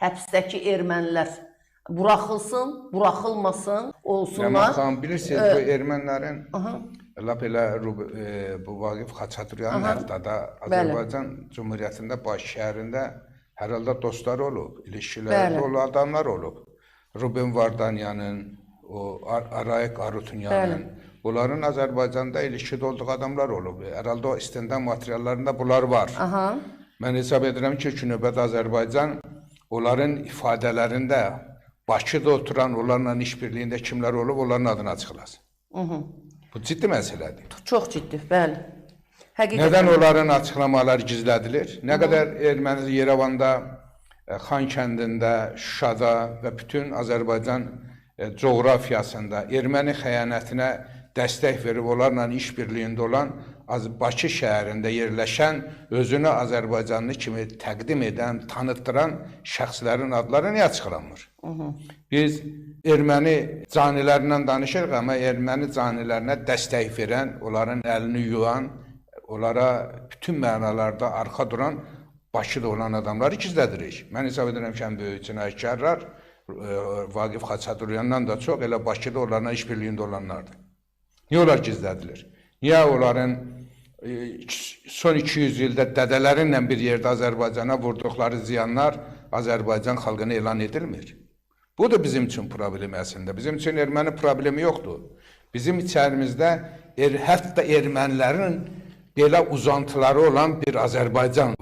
Həbsdəki ermənilər buraxılsın, buraxılmasın, olsunlar. Ləman xanım, bilirsiniz, bu ermənilərin lap elə bu Vaqif Xaçaturyanın hətta da Azərbaycan Cümhuriyyətində Bakı şəhərində hər halda dostları olub, ilişkiləri olan adamlar olub. Ruben Vardanyanın, o Arayik Arutunyanın, bunların Azərbaycanda ilişkidə olduğu adamlar olub. Hər halda o istintaq materiallarında bunlar var. Mən hesab edirəm ki, ilk növbədə Azərbaycan onların ifadələrində Bakıda oturan, onlarla işbirliyində kimlər olub, onların adını açıqlasın. Bu ciddi məsələdir. Çox ciddi, bəli. Həqiqətən. Nədən onların açıqlamaları gizlədilir? Nə qədər erməni Yerevanda, Xan kəndində, Şuşada və bütün Azərbaycan coğrafiyasında erməni xəyanətinə dəstək verib onlarla işbirliyində olan Bakı şəhərində yerləşən, özünü Azərbaycanlı kimi təqdim edən, tanıtdıran şəxslərin adları niyə açıqlanmır? Biz erməni canilərindən danışırıq, amma erməni canilərinə dəstək verən, onların əlini yuyan, onlara bütün mənalarda arxa duran Bakıda olan adamları gizlədirik. Mən hesab edirəm ki, ən böyük cinayətkarlar Vaqif Xaçaturyandan da çox elə Bakıda onlarla işbirliyində olanlardır. Niyə onlar gizlədilir? Niyə onların son 200 ildə dədələrinlə bir yerdə Azərbaycana vurduqları ziyanlar Azərbaycan xalqına elan edilmir? Bu da bizim üçün problem əslində. Bizim üçün erməni problemi yoxdur. Bizim içərimizdə hətta ermənilərin belə uzantıları olan bir Azərbaycan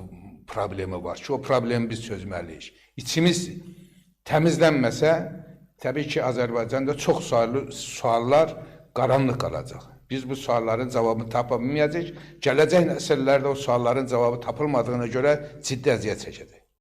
problemi var ki, o problemi biz çözməliyik. İçimiz təmizlənməsə, təbii ki, Azərbaycanda çox saylı suallar qaranlıq qalacaq. Biz bu sualların cavabını tapa bilməyəcəyik. Gələcək nəsillərdə o sualların cavabı tapılmadığına görə ciddi əziyyət çəkəcək.